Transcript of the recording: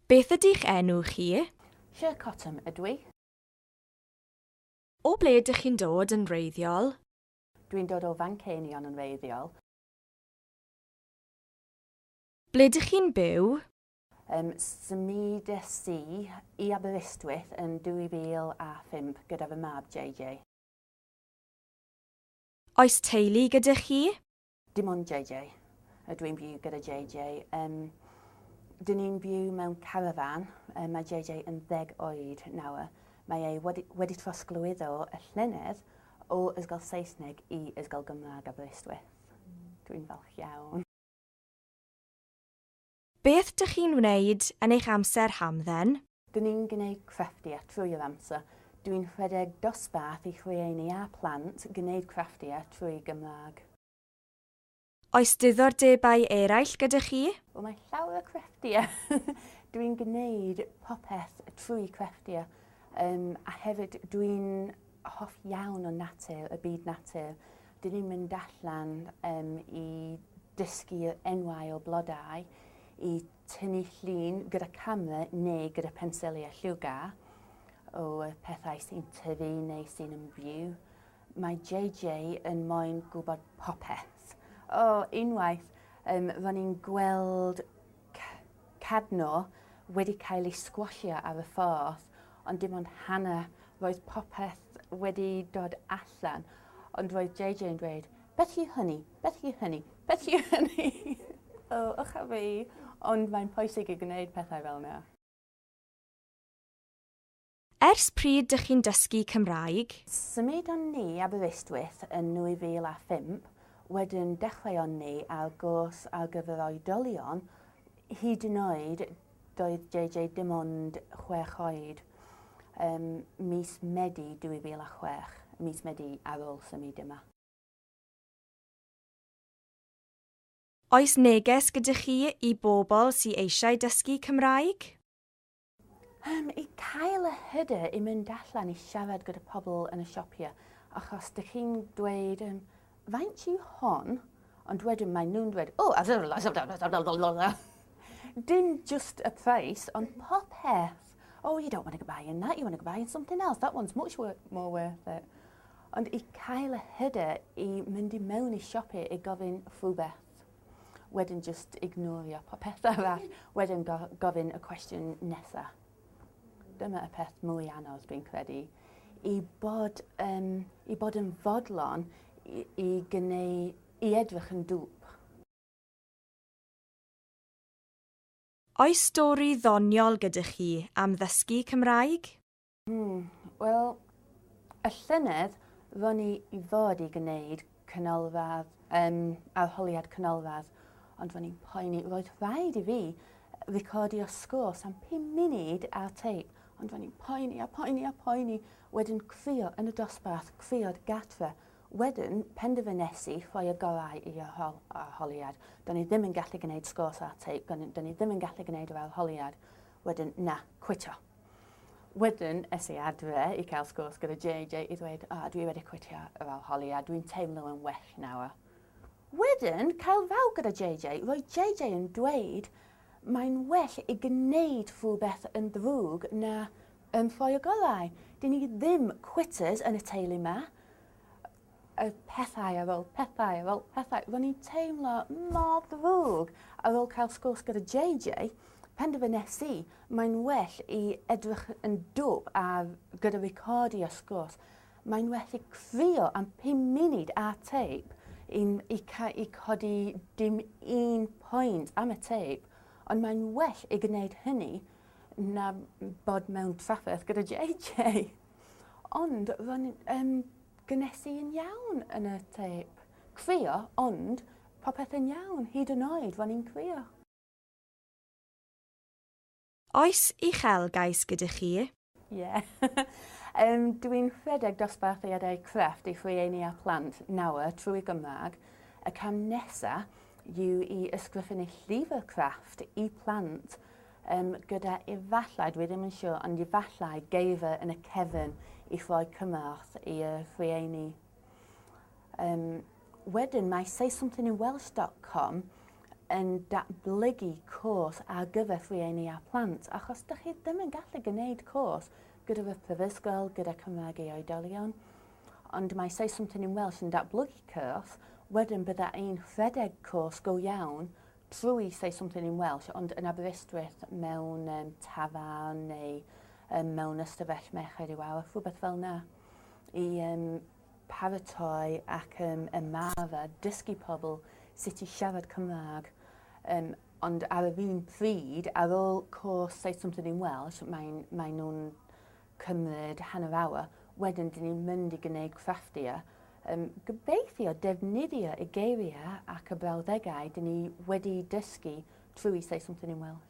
Beth ydy'ch enw chi? Cher Cottam ydw i. O ble ydych chi'n dod yn wreiddiol? Dwi'n dod o Fanceinion yn wreiddiol. Ble ydych chi'n byw? Symudes i i Aberystwyth yn 2005 gyda fy mab JJ. Oes teulu gyda chi? Dim ond JJ. Ydw i'n byw gyda JJ. Dyn ni'n byw mewn carafan. Mae JJ yn 10 oed nawr. Mae e wedi trosglwyddo y llynedd o Ysgol Saesneg i Ysgol Gymraeg Aberystwyth. Dwi'n falch iawn. Beth dych chi'n wneud yn eich amser hamdden? Dyn ni'n gwneud crefftiau trwy'r amser. Dwi'n rhedeg dosbarth i rhieni a plant gwneud crefftiau trwy Gymraeg. Oes diddordebau eraill gyda chi? Wel, mae llawer o crefftiau. Dwi'n gwneud popeth trwy crefftiau. A hefyd dwi'n hoff iawn o natur, y byd natur. Dyn ni'n mynd allan i dysgu'r enwau o blodau, i tynnu llun gyda camera neu gyda penseliau lliwgar o pethau sy'n tyfu neu sy'n ymbyw. Mae JJ yn moyn gwybod popeth. O, unwaith, ro'n i'n gweld cadno wedi cael ei sgwasio ar y ffordd, ond dim ond hanner, roedd popeth wedi dod allan. Ond roedd JJ yn dweud, "Beth yw hynny? Beth yw hynny? Beth yw hynny?" O, ych a fi, ond mae'n pwysig i gwneud pethau fel yna. Ers pryd dych chi'n dysgu Cymraeg? Symudon ni i Aberystwyth yn 2005, wedyn dechreuon ni ar gwrs ar gyfer oedolion, hyd yn oed doedd JJ dim ond 6 oed, mis Medi 2006, mis Medi ar ôl symud yma. Oes neges gyda chi i bobl sy eisiau dysgu Cymraeg? I cael y hyder i mynd allan i siarad gyda pobl yn y siopiau, achos dych chi'n dweud, "Faint yw hon?" Ond wedyn mae nhw'n dweud, "Oh, dim just y price, ond popeth. Oh, you don't want to go buying that, you want to go buying something else, that one's much more worth it." Ond i cael y hyder i mynd i mewn i siopiau i gofyn rhywbeth, wedyn just ignorio popeth arall, wedyn gofyn y cwestiwn nesaf. Dyma y peth mwy anodd, dwi'n credu, i bod yn fodlon i edrych yn dwp. Oes stori ddoniol gyda chi am ddysgu Cymraeg? Wel, y llynedd, ro'n i i fod i gwneud canolradd, arholiad canolradd, ond ro'n i'n poeni, roedd rhaid i fi recordio sgwrs am 5 munud ar tape, ond ro'n i'n poeni a poeni a poeni, wedyn crio yn y dosbarth, crio gartre. Wedyn, penderfynes i rhoi y gorau i arholiad. Do'n i ddim yn gallu gwneud sgwrs ar tape, do'n i ddim yn gallu gwneud yr arholiad. Wedyn, na, cwito. Wedyn, es i adre i cael sgwrs gyda JJ i ddweud, "Oh, dwi wedi cwitio yr arholiad, dwi'n teimlo yn well nawr." Wedyn, cael row gyda JJ, roedd JJ yn dweud mae'n well i gwneud rhywbeth yn ddrwg na yn rhoi y gorau. Dyn ni ddim quitters yn y teulu yma. Y pethau ar ôl pethau ar ôl pethau. Ro'n i'n teimlo mor ddrwg ar ôl cael sgwrs gyda JJ. Penderfynes i, mae'n well i edrych yn dwp a gyda recordio sgwrs. Mae'n well i crio am 5 munud ar tape i codi dim un pwynt am y tape, ond mae'n well i gwneud hynny na bod mewn trafferth gyda JJ. Ond ro'n gwnes i yn iawn yn y tape. Crio, ond popeth yn iawn, hyd yn oed ro'n i'n crio. Oes uchelgais gyda chi? Ie. Yeah. Dwi'n rhedeg dosbarthiadau crefft i rhieni a plant nawr trwy Gymraeg. Y cam nesaf yw i ysgrifennu llyfr crefft i plant gyda efallai, dwi ddim yn siŵr, ond efallai geirfa yn y cefn i rhoi cymorth i'r rhieni. Wedyn mae saysomethinginwelsh.com. yn datblygu cwrs ar gyfer rhieni a plant, achos dych chi ddim yn gallu gwneud cwrs gyda fy prifysgol, gyda Cymraeg i Oedolion. Ond mae Say Something in Welsh yn datblygu cwrs, wedyn bydda i'n rhedeg cwrs go iawn trwy Say Something in Welsh, ond yn Aberystwyth mewn tafarn neu mewn ystafell merched yw awr, rhywbeth fel 'na, i paratoi ac ymarfer, dysgu pobl sut i siarad Cymraeg. Ond ar yr un pryd, ar ôl cwrs Say Something in Welsh, mae nhw'n cymryd hanner awr, wedyn dyn ni'n mynd i gwneud crafftiau. Gobeithio defnyddio y geiriau ac y brawddegau dyn ni wedi dysgu trwy Say Something in Welsh.